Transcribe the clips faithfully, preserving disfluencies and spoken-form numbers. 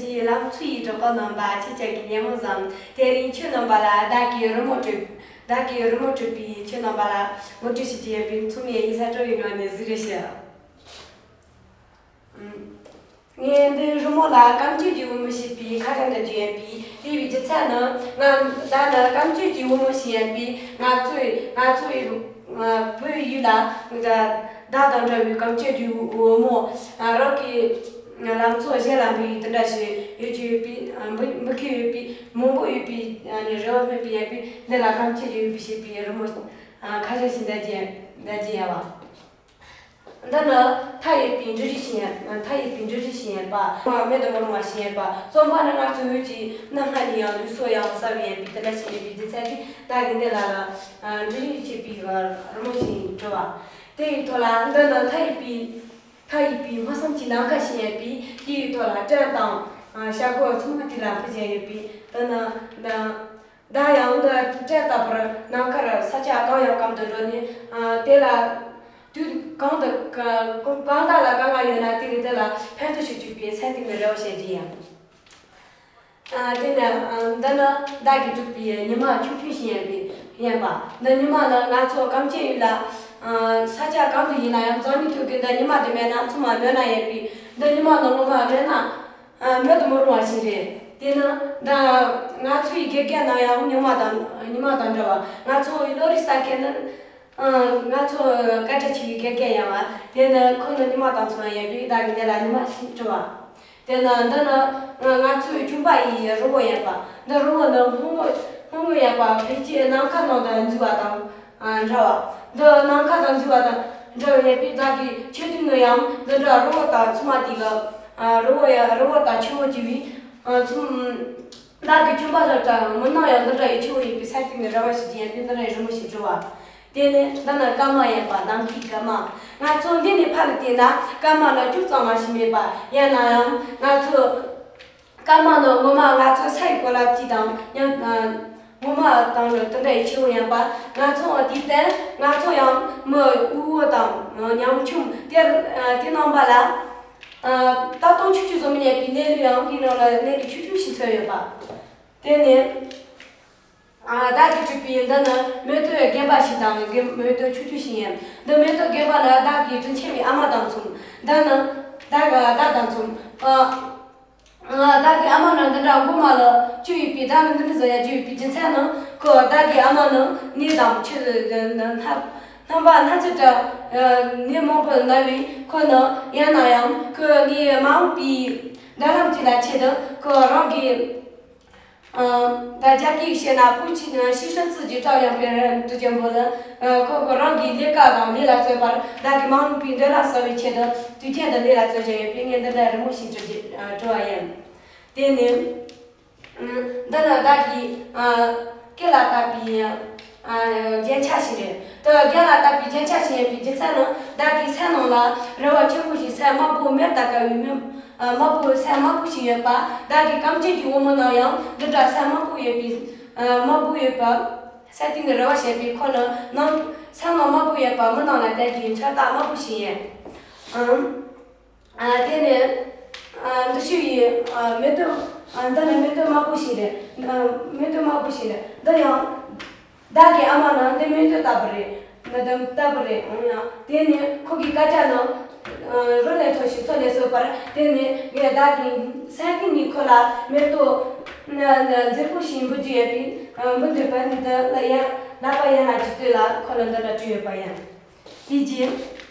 ཀྱི་ལམ་ཚུལ་ཡི་གྲོགས་པོ་རྣམ་པ་ཁྱེད་ཅག་གི་ཉིན་མོ་བཟང་། དེ་རིང་ཁྱོད་རྣམ་པ་ལ་བདག་གིས་རི་མོ་བྲིས། བདག་གིས་རི་མོ་བྲིས་པའི་ཁྱོད་རྣམ་པ་ལ་ངོ་སྤྲོད་ཞུ་རྒྱུ་ཡིན་པས། ཚང་མས་ཡིད་ས་སྤྲོ་བའི་ངང་ནས་གཟིགས་རོགས་ཞུ། ངས་འདི་རི་མོ་ལ་རྐང་རྗེས་ཀྱི་བུ་མོ་ཞེས་པའི་ཁ་བྱང་དུ་བརྗོད་ཡོད་པས། དེ་བའི་རྒྱུ་མཚན་ནི། ང་བདག་ནི་རྐང་རྗེས་ཀྱི་བུ་མོ་ཞིག་ཡིན་པས། ང་ཚོའི་ང་ཚོའི་བོད་ཡུལ་ལ་བདག་དང་འདྲ་བའི་རྐང་རྗེས་ཀྱི་བུ་མོ་རང་གི་ལམ་ཚོ་གཞན་ལ་འབུད་ཡུལ་དེ་འདྲ་ཞིག་ཡོད་ཀྱི་ཡོད་པས། འབུད་འབུད་མཁན་ཡོད་པས། མང་པོ་ཡོད་པའི་རེ་བ་སྨོན་པའི་ཡིན་པས། འདི་ལ་རྐང་རྗེས་ཀྱི་བུ་མོ་ཞེས་པའི་རི་མོ་ཁ་བྱང་ཞིག་འདེབས་ཀྱི་འདེབས་ཀྱི་ཡིན་པ། འདི་ནི་མཐའ་ཡས་པའི་འབྲུ་རིགས་ཤིག་ཡིན། མཐའ་ཡས་པའི་འབྲུ་རིགས་ཤིག་ཡིན་པ། མེད་དུ་མི་རུང་བ་ཞིག་ཡིན་པ། རྩོམ་པ་ནི་ང་ཚོའི་བོད་ཀྱི་སྣ་ལྔ་ནས་ཡང་ལུགས་སྲོལ་ཡང་གསར་བ་ཡིན་པས། དེ་འདྲ་ཞིག་ཡིན་པའི་རྒྱུ་མཚན་གྱིས་བདག་གིས་འདི་ལ་ལ་འབྲུ་རིགས་ཞེས་པའི་རི་མོ་ཞིག་བྲིས་པ། དེ་ཡི་ཐོག་ལ་འདི་ནི་མཐའ་ཡས་པའི་མཐའ་ཡས་པའི་སྨྲ་བསམ་གྱི་ནམ་མཁའ་ཞིག་ཡིན་པས། དེ་ཡི་ཐོག་ལ་སྤྲིན་དང་བྱ་རྒོད་ཚང་མ་དེ་ལ་འཕུར་བཞིན་ཡོད་པས། འདི་ནི་འདི། ད་ཡང་འདི་སྤྲིན་ལྟ་བུར་ནམ་མཁར་ས་ཆ་གང་ཡང་གང་དུ་འགྲོ་ནས། ཨ། དེ་ལ་དུས་གང་དུ་གང་གང་དག་ལ་དཀའ་ངལ་ཡོད་ན་དེ་གི་དེ་ལ་ཕན་ཐོགས་ཤིག་བྱུང་བའི་སེམས་གཏིང་ནས་རེ་བ་བྱེད་ཀྱི་ཡིན། ཨ། དེ་ནས། ཨ། འདི་ནི་བདག་གིས་བསྒྲིགས་པའི་ཉི་མ་ཆུང་ཆུང་ཞིག་ཡིན་པའི་ཡིན་པ། འདི་ཉི་མ་ནི་ང་ཚོ་གངས་ཅན་ཡུལ་ལ། ཨ། ས་ཆ་གང་དུ་ཡིན་ན་ཡང་རྩ་བ་ཉིད་དུ་གི་འདི་ཉི་མ་དེ་མེད་ན་ཚང་མ་མེད་ན་ཡིན་པས། འདི་ཉི་མ་ནི་ངོ་མ་མེད་ན། ཨ། མེད་དུ་མི་རུང་བ་ཞིག་རེད། དེ་ནི་ད་ང་ཚོའི་དགེ་རྒན་ནང་ཡང་ཉི་མ་དང་ཉི་མ་དང་འདྲ་བ། ང་ཚོ་བློ་རིག་གསར་མཁན་ནི། ཨ། ང་ཚོ་སྐད་གྲགས་ཆེ་བའི་དགེ་རྒན་ཡིན་པ། དེ་ནི་ཁོ་ནི་ཉི་མ་དང་མཚུངས་ཡིན་པས། བདག་གིས་འདི་ལ་ཉི་མ་ཞེས་བྲིས་པ། དེ་ནི་འདི་ནི་ང་ང་ཚོའི་ཆུང་པ་ཡི་རི་བོ་ཡིན་པ། འདི་རི་བོ་ནི་སྔོན་མོ་སྔོན་མོ་ཡིན་པ། ཕལ་ཆེར་ནམ་མཁའ་ནང་དུ་འཛུལ་བ་དང་། ཨ། འདྲ་བ། འདི་ནམ་མཁའ་དང་འཛུལ་བ་དང་འདྲ་བ་ཡིན་པས། བདག་གི་ཆེ་དུས་ནི་ཡང་འདི་འདྲ་རི་བོ་དང་མཚུངས་མ་དེ་གི། ཨ། རི་བོ་ཡ་རི་བོ་དང་ཆེ་བོ་གྱུར་པའི། ཨ། མཚུངས། བདག་གི་ཆུང་པ་ལ་དྲ་མི་སྣང་ཡང་འདི་འདྲ་ཡི་ཆེ་བོ་ཡིན་པའི་སེམས་གཏིང་ནས་རེ་བ་ཞིག་ཡིན་པས། འདི་འདྲ་ཡི་རི་མོ་ཞིག་བྲིས་པ། དེ་ནས་འདི་ནི་སྐར་མ་ཡིན་པ། ནམ་མཁའི་སྐར་མ། ང་ཚོ་འདི་ནས་ཕར་ལ་བལྟས་ན་སྐར་མ་ནི་ཅུང་ཙམ་མ་ཞིག་མེད་པ། ཡིན་ན་ཡང་ང་ཚོ། སྐར་མ་ནི་ངོ་མ་ང་ཚོ་ས་ཡི་གོ་ལ་གཅིག་དང་མཉམ། ངོ་མ་དང་ནི་དེ་འདྲ་ཡི་ཆེ་བོ་ཡིན་པ། ང་ཚོ་དེའི་སྟེང་ང་ཚོ་ཡང་མི་དབུལ་བོ་དང་ཉམ་ཆུང་དེ་དེ་རྣམ་པ་ལ། ལྟ་སྟངས་ཆུང་ཆུང་བཟོ་མི་ཉན་པའི་གནས་ལུགས་ཡང་དེའི་ནང་ལ་གནས་ལུགས་ཆུང་ཆུང་ཞིག་མཚོན་ཡོད་པ། དེ་ནས། ཨ། བདག་གིས་བྲིས་པའི་འདི་ནི་མེ་ཏོག་རྒན་པ་ཞིག་དང་། མེ་ཏོག་ཆུང་ཆུང་ཞིག་ཡིན། འདི་མེ་ཏོག་རྒན་པ་ནི་བདག་གི་དྲིན་ཆེན་པའི་ཨ་མ་དང་མཚུངས། འདི་ནི་བདག་གི་བདག་དང་མཚུངས། ཨ། ཨ། བདག་གི་ཨ་མ་ནི་འདི་འདྲ་མགོ་མ་ལ་བཅུག་ཡོད་པས། བདག་ནི་འདི་འདྲ་བཟོ་ཡ་བཅུག་ཡོད་པའི་རྒྱུ་མཚན་ནི། ཁོ་བདག་གི་ཨ་མ་ནི་ནད་དང་ཆུ་ནད་རྣམ་པ་སྣ་ཚོགས་ཀྱི་ནད་མང་པོ་ན་བས། ཁོ་ནི་ཡིན་ན་ཡང་ཁོ་ངའི་མ་འོངས་པའི་མདུན་ལམ་ཅིག་ལ་ཆེད་དུ་ཁོ་རང་གི། ཨ། ད་རྒྱ་སྐད་བཤད་ན་པུའུ་ཅིན་ཞི་ཧྲན་ཙི་ཇི་ཀྲའོ་ཡང་པེ་རན་ཏུ་ཅན་པོ་ལ། ཁོ་ཁོ་རང་གི་ལས་ཀ་དང་ལས་ལ་བརྩོན་པར་བདག་གི་མ་འོངས་པའི་མདུན་ལམ་གསལ་བའི་ཆེད་དུ་དུས་རྒྱུན་དུ་ལས་ལ་བརྩོན་བཞིན་ཡོད་པས། ངས་འདི་འདྲ་རི་མོ་ཞིག་བྲིས་བྲིས་པ་ཡིན། དེ་ནས། འདི་ནི་བདག་གིས། ཨ། སྐེ་ལ་བཏགས་པའི། ཨ། རྒྱན་ཆ་ཞིག་རེད། དེ་རྒྱན་ལ་བཏགས་པའི་རྒྱན་ཆ་ཞིག་ཡིན་པའི་རྒྱུ་མཚན་ནི། བདག་གི་སེམས་ནང་ལ་རེ་བ་ཆེན་པོ་ཞིག་སེམས་དམར་པོ་མེར་ལྟར་དཀར་བའི་མི། ཨ། དམར་པོའི་སེམས་དམར་པོ་ཞིག་ཡོད་པ། བདག་གི་རྐང་རྗེས་ཀྱི་བུ་མོ་ནང་ཡང་འདི་འདྲ་སེམས་དམར་པོ་ཡོད་པའི། ཨ། དམར་པོ་ཡོད་པ། སེམས་གཏིང་ནས་རེ་བ་བྱེད་པའི་ཁོ་ནི་ནང་སེམས་ནང་དམར་པོ་ཡོད་པ་མི་ནང་ལ་བསྟན་གྱི་མཚོན་རྟགས་དམར་པོ་ཞིག་ཡིན། ཨང་། ཨ། དེ་ནས། ཨ། འདི་ཞུ་ཡི། ཨ། མེ་ཏོག་ཨ། འདི་ནི་མེ་ཏོག་དམར་པོ་ཞིག་རེད། ཨ། མེ་ཏོག་དམར་པོ་ཞིག་རེད། འདི་ཡང་བདག་གི་ཨ་མ་ནི་འདི་མེ་ཏོག་ལྟ་བུ་རེད། འདི་ལྟ་བུ་རེད། ཨང་། ཡང་དེ་ནས་ཁོ་གི་སྐད་ཆ་ནི། ཨ། རོ་ལངས་ཐོག་ཞིག་ཚོ་ལས་སོ་བར། དེ་ནས་ངས་བདག་གི་སེམས་གཏིང་ནས་ཁོ་ལ་མེ་ཏོག་ན་ན་མཛེས་པོ་ཞིག་འབུལ་རྒྱུ་ཡོད་པས། ཨ། འབུལ་འདོད་པ་འདི་ལ་ཡར་ལག་པ་ཡར་ལ་ཅིག་གཏོད་ལ་ཁོ་ལ་འདི་འདྲ་བྲིས་ཡོད་པ་ཡིན། དེ་རྗེས།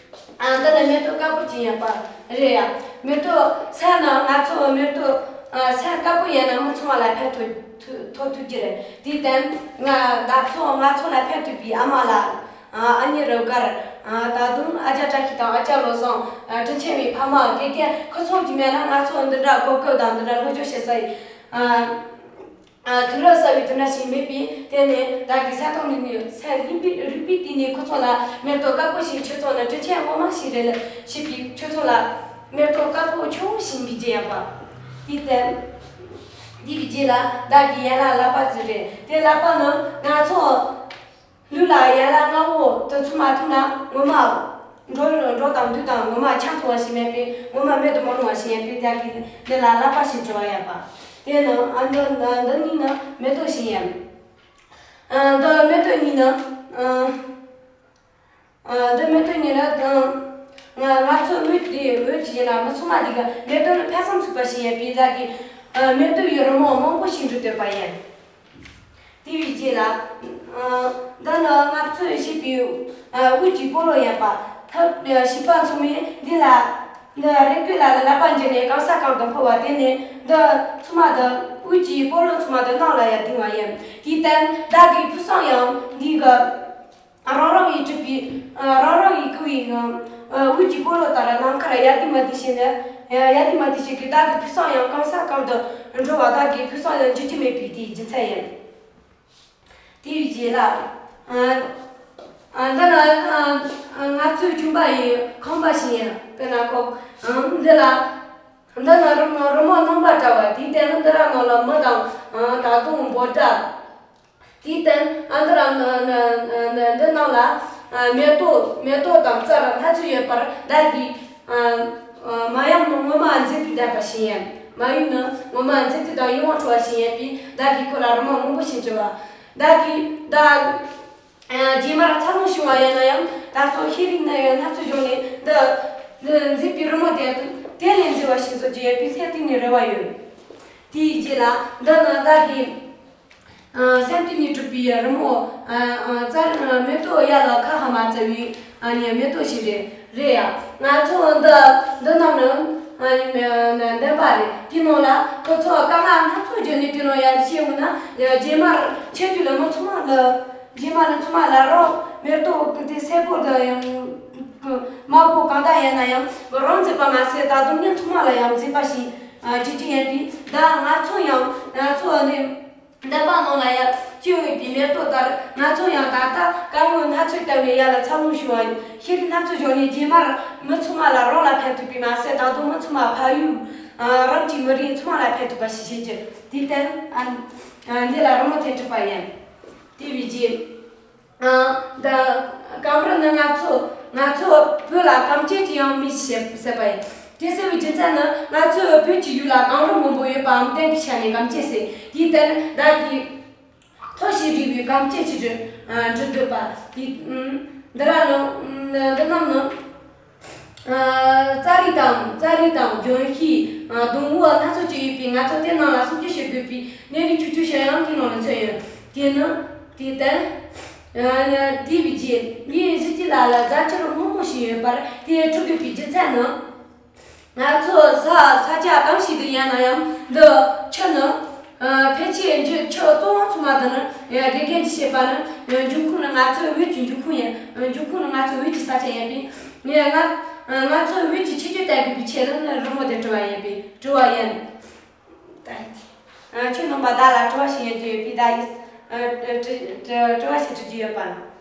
ཨ། འདི་ནི་མེ་ཏོག་དཀར་པོ་ཅིག་ཡིན་པ་རེད་ཡ། མེ་ཏོག་སེམས་ནང་ང་ཚོ་མེ་ཏོག་ཨ། སེམས་དཀར་པོ་ཡིན་ན་མི་ཚང་མ་ལ་ཕན་ཐོགས་ཐོགས་ཐོགས་ཐུབ་ཀྱི་རེད། དེའི་སྟེང་ང་བདག་ཚོ་ང་ཚོ་ལ་ཕན་ཐོགས་པའི་ཨ་མ་ལགས། ཨ། ཨ་ནེ་རབ་དཀར། ཨ། ད་དུང་ཨ་ཅག་བཀྲ་ཤིས་དང་ཨ་ཅག་བློ་བཟང་། ཨ། དྲིན་ཆེན་བའི་ཕ་མ་དགེ་རྒན་ཁོ་ཚོ་གིས་མེད་ན་ང་ཚོ་འདི་འདྲ་གོ་སྐབས་དང་འདི་འདྲ་སློབ་སྦྱོང་བྱེད་ས་ཡི། ཨ། ཨ། དུས་རབས་གསར་བའི་དུས་ན་ཞིག་མེད་པས། དེ་ནས་བདག་གི་སེམས་གཏིང་ནས་སེམས་རིག་པའི་རིག་པའི་གཏིང་ནས་ཁོ་ཚོ་ལ་མེ་ཏོག་དཀར་པོ་ཞིག་ཁྱོད་ཚོ་ནི་དྲིན་ཆེན་དངོས་མ་ཞིག་རེད་ལ་ཞེས་པའི་ཁྱོད་ཚོ་ལ་མེ་ཏོག་དཀར་པོ་ཆུང་ཞིག་འབུལ་རྒྱུ་ཡིན་པ། དེའི་སྟེང་། དེའི་རྗེས་ལ་བདག་གི་ཡན་ལག་ཀླད་པ་ཅིག་རེད། དེ་ཀླད་པ་ནི་ང་ཚོ་ལུས་ལ་ཡན་ལག་ལྔ་བོ་དེ་ཚོ་མ་ཐུག་ན་ངོ་མ། འགྲོ་འགྲོ་དང་འདུག་དང་ངོ་མ་ཆང་འཐུང་བ་ཞིག་མེད་པས། ངོ་མ་མེད་དུ་མ་རུང་བ་ཞིག་ཡིན་པས། བདག་གིས་འདི་ལ་བསླབ་པ་ཞིག་སྤྲོ་བ་ཡིན་པ། དེ་ནི་ཨ་འདི་འདི་གཉིས་ནི་མེ་ཏོག་ཞིག་ཡིན། ཨ་འདི་མེ་ཏོག་གཉིས་ནི་ཨ་ཨ་འདི་མེ་ཏོག་གཉིས་ནི་ང་ང་ཚོ་བོད་དེ་བོད་ཀྱི་ཡིན་ན་མི་ཚང་མ་འདི་གི་མེ་ཏོག་ནི་ཕུན་སུམ་ཚོགས་པ་ཞིག་ཡིན་པས། བདག་གིས་ཨ་མེ་ཏོག་ཡི་རི་མོ་མང་པོ་ཞིག་འབྲི་འདོད་པ་ཡིན། དེ་བས་རྗེས་ལ། ཨ་འདི་ནི་ང་ཚོས་བཤད་པའི་ཨ་དབུས་ཀྱི་སྤོ་ལོ་ཡིན་པ། ཐབས་ཤེས་པ་ཚང་མས་འདི་ལ་འདི་རེ་སྐུལ་ལ་བསླབ་པ་འཇལ་ནས་གང་ས་གང་དུ་འཕོ་བ། དེ་ནས་འདི་ཚང་མ་འདི་དབུས་ཀྱི་སྤོ་ལོ་ཚང་མ་འདི་ནང་ལ་ཡར་ལྡིང་བ་ཡིན། དེའི་སྟེང་བདག་གི་ཕུགས་བསམ་ཡང་འདི་གི་རང་རང་གིས་གྲུབ་པའི་ཨ་རང་རང་གིས་བསྐུལ་བའི་ཨ་དབུས་ཀྱི་སྤོ་ལོ་ལྟར་ནམ་མཁར་ཡར་ལྡིང་མ་ལྡིང་བྱས་ནས། ཡར་ལྡིང་མ་ལྡིང་བྱེད་ཀྱི་བདག་གི་ཕུགས་བསམ་ཡང་གང་ས་གང་དུ་འགྲོ་བ། བདག་གི་ཕུགས་བསམ་ཡང་འགྱུར་རྒྱུ་མེད་པའི་དེའི་རྒྱུ་མཚན་ཡིན། དེའི་རྗེས་ལ། ཨ་ཨ་འདི་ལ་ཨ་ཨ་ང་ཚོའི་ལྗོན་པ་ཡི་ཁང་པ་ཞིག་ཡིན། དཔེར་ན་ཁོ་ཨ་འདི་ལ་འདི་ནི་རི་མོ་རི་མོ་རྣམ་པ་བཀྲ་བ། དེའི་སྟེང་ནི་འདི་ར་ནང་ལ་མི་དང་ཨ་ད་དུང་འབོད་སྒྲ། དེའི་སྟེང་ཨ་འདི་ར་ཨ་ཨ་ཨ་འདི་ནང་ལ་ཨ་མེ་ཏོག་མེ་ཏོག་དང་རྩྭ་ར་སྣ་ཚོགས་ཡོད་པར། བདག་གིས་ཨ་ཨ་མ་ཡུམ་ངོ་མ་མཛེས་པའི་ལྡན་པ་ཞིག་ཡིན། མ་ཡུམ་ནི་ངོ་མ་མཛེས་པ་དང་ཡིད་དབང་འཕྲོག་པ་ཞིག་ཡིན་པས། བདག་གིས་ཁོ་ལ་རི་མོ་མང་པོ་ཞིག་བྲིས་པ། བདག་གིས་བདག་ཨ་རྗེས་མར་འཚར་ལོངས་བྱུང་བ་ཡིན་ན་ཡང་། ད་གཟོད་ཤེས་རིག་ནི་ཡང་སྣ་ཚོགས་བྱུང་ནས། འདི་འདི་མཛེས་པའི་རི་མོ་དེ་དེ་ལས་མཛེས་པ་ཞིག་བཟོ་རྒྱུ་ཡོད་པའི་སེམས་གཏིང་ནས་རེ་བ་ཡོད། དེའི་རྗེས་ལ་འདི་ནི་བདག་གིས་ཨ་སེམས་གཏིང་ནས་གྲུབ་པའི་རི་མོ། ཨ་ཨ་རྩྭ་རི་མེ་ཏོག་ཡར་ལ་ཁ་ཧ་མ་བཙལ་བའི་ཨ་ནི་མེ་ཏོག་ཞིག་རེད། རེད་ཡ། ང་ཚོ་འདི་འདི་རྣམས་ནི་ཨ་ནི་མེ་ལྡན་པ་རེད། དེའི་ནང་ལ་ཁོ་ཚོ་དཀའ་ངལ་སྣ་ཚོགས་བརྒྱབ་ནས་དེ་ནང་ཡར་བཤད་འོང་ན། རྗེས་མར་ཆེད་དུ་ལ་མི་ཚང་མ་ལ་རྗེས་མ་ལ་ཚང་མ་ལ་རོགས་མེ་ཏོག་དེ་སེར་པོ་དང་ཡང་དམར་པོ་གང་དག་ཡིན་ན་ཡང་རང་མཛེས་པ་མ་ཟད། ད་དུང་མི་ཚང་མ་ལ་ཡང་མཛེས་པ་ཞིག་ཨ་བྱེད་ཀྱི་ཡིན་པས། ད་ང་ཚོ་ཡང་ང་ཚོ་ནི་འདབ་པ་ནང་ལ་ཡང་སྐྱེ་འོས་པའི་མེ་ཏོག་ལྟར། ང་ཚོ་ཡང་ད་ལྟ་དཀའ་ངལ་སྣ་ཚོགས་བརྒྱབ་ནས་ཡར་ལ་འཚར་ལོངས་བྱུང་བ་ཡིན། ཤེས་རིག་སྣ་ཚོགས་བྱུང་ནས་རྗེས་མར་མི་ཚང་མ་ལ་རང་ལ་ཕན་ཐོགས་པས་མ་ཟད། ད་དུང་མི་ཚང་མ་ཕ་ཡུལ་ཨ་རང་གི་མི་རིགས་ཚང་མ་ལ་ཕན་ཐོགས་པ་ཞིག་བྱེད་རྒྱུ། དེའི་སྟེང་ཨ་ཨ་འདི་ལ་རི་མོ་དེ་བྲིས་པ་ཡིན། དེ་བས་རྗེས། ཨ་ད་གངས་རི་ནི་ང་ཚོ་ང་ཚོ་བོད་ལ་གངས་ཅན་གྱི་ཡང་མི་ཞེས་ཟེར་བ་ཡིན། དེ་ཟེར་བའི་རྒྱུ་མཚན་ནི། ང་ཚོའི་བོད་ཀྱི་ཡུལ་ལ་གངས་རི་མང་པོ་ཡོད་པའམ་ལྡན་པའི་ཆ་ནས་གངས་ཅན་ཟེར། དེའི་སྟེང་བདག་གིས་མཐོ་ཞིང་རིང་བའི་གངས་ཅན་ཞིག་འབྲི་ཨ་འབྲི་འདོད་པ། དེ་ཨ་འདི་ར་ནི་ཨ་འདི་རྣམས་ནི་ཨ་རྩྭ་རིགས་དང་རྩྭ་རིགས་དང་ལྗོན་ཤིང་ཨ་སྡོང་བོ་སྣ་ཚོགས་ཀྱི་ཡོད་པས། ང་ཚོ་དེ་རྣམས་ལ་སྲུང་སྐྱོབ་བྱེད་དགོས་པའི་གནས་ལུགས་ཆུང་ཆུང་ཞིག་ཡང་དེའི་ནང་ལ་མཚོན་ཡོད། དེ་ནི་དེ་ལྟར་ཨ་དེ་བས་རྗེས་ངའི་གཟི་བརྗིད་ལ་ལ་རྫ་ཆུ་རུ་སྔོན་མོ་ཞིག་ཡོད་པར་དེ་འབྲི་དགོས་པའི་རྒྱུ་མཚན་ནི། ང་ཚོ་ས་ས་ཆ་གང་ཞིག་ཏུ་ཡིན་ན་ཡང་འདི་ཆུ་ནི་ཨ་ཕལ་ཆེར་འཇུ་ཆུ་གཙོ་བོ་ཚང་མ་འདི་ནི་ཨ་དགེ་རྒན་གྱིས་བཤད་པ་ནི་འབྱུང་ཁུངས་ནི་ང་ཚོའི་བོད་ཀྱི་འབྱུང་ཁུངས་ཡིན། འབྱུང་ཁུངས་ནི་ང་ཚོའི་བོད་ཀྱི་ས་ཆ་ཡིན་པས། ངས་ང་ང་ཚོའི་བོད་ཀྱི་ཁྱད་ཆོས་ལྟ་དགོས་པའི་ཆེད་དུ་ནི་རི་མོ་དེ་བྲིས་པ་ཡིན་པས། བྲིས་པ་ཡིན། ད་ཨ་ཁྱོད་རྣམ་པ་བདག་ལ་དྲི་བ་ཞིག་ཡོད་ཀྱི་ཡོད་པས། ད་ཡིས་ཨ་དྲི་དྲི་དྲི་བ་ཞིག་དྲི་རྒྱུ་ཡོད་པ་ལ།